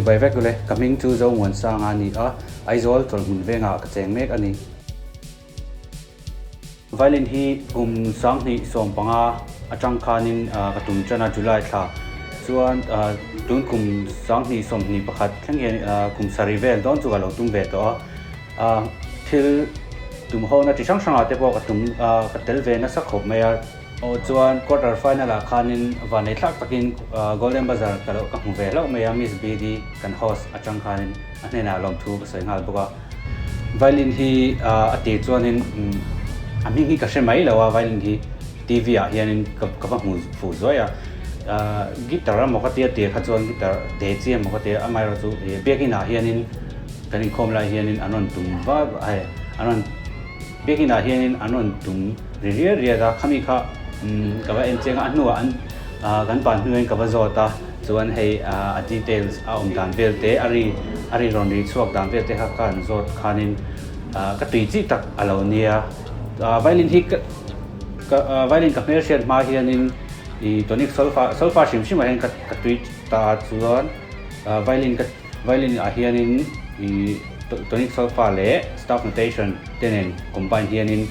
Chibai vek ule, ka hming chu Zomuansanga a ni a, Aizawl chawlhmun vengah ka cheng mek a ni. Violin hi kum 2015 atang khanin ka tum tan a, July thla chuan tun kum 2021 thleng hian kum sarih vel dawn chu ka lo tum ve tawh a. Thil tum hona chi hrang hrangah te pawh ka tum ka tel ve nasa khawp mai a. Aw chuan quarter final ah khanin vanei thlak takin Golden Buzzer ka lo ka hmu ve hlauh mai a, Miss BD kan host atang khanin a hnenah lawmthu ka sawi nghal bawk a. Violin hi a tir chuanin a hming hi ka hre mai lo a, violin hi TV ah hianin ka ka va hmu fuh zuai a, guitar emaw ka tia tir kha chuan guitar te chi emaw ka tia amaherawhchu biakin ah hianin kan inkhawm lai hianin an rawn tum va hei an rawn Biakin ah hianin an rawn tum ri riat riat a, khami kha ka va en chiang a, a hnuah an kan ban hnuaiin ka va zawt a, chuan hei a details a awm dan vel te, a ri a ri rawn ri chhuak dan vel te kha ka han zawt khanin ka tui chi tak a lo nia. Violin hi ka violin ka hmelhriat hma hianin ih tonic solfa solfa hrim hrim ah hian ka tui ta a chuan violin ka Violin ah hianin ih tonic solfa leh staff notation te nen combine hianin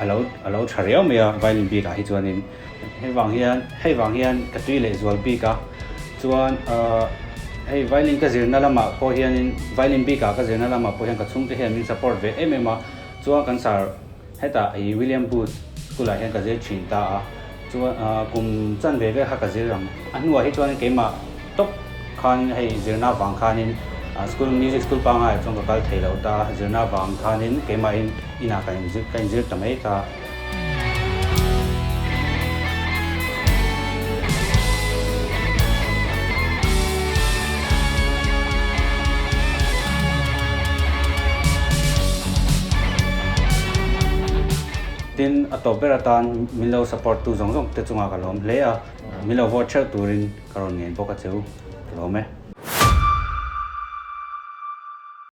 a lo a lo tha riau mai a violin bik ah hi chuanin hei vang hian hei vang hian ka tui leh zual bik a chuan hei violin ka zirna lamah pawh hianin violin bik ah ka zirna lamah pawh hian ka chhungte hian min support ve em em a chuan kan sar Hetah i William Booth School ah hian ka zir thin ta a, chuan kum chan ve vel kha ka zir ang. A hnuah hi chuan keimah tawp khan hei zirna vang khanin school music school pangaiah chuan ka kal thei lo ta a, zirna vang khanin keimahin inah ka inzir ka inzir ta mai ta. Tin, a tawp ber atan min lo support tu zawng zawng te chungah ka lawm hle a, min lo vote theuh turin ka rawn ngen bawk a che u, ka lawm e.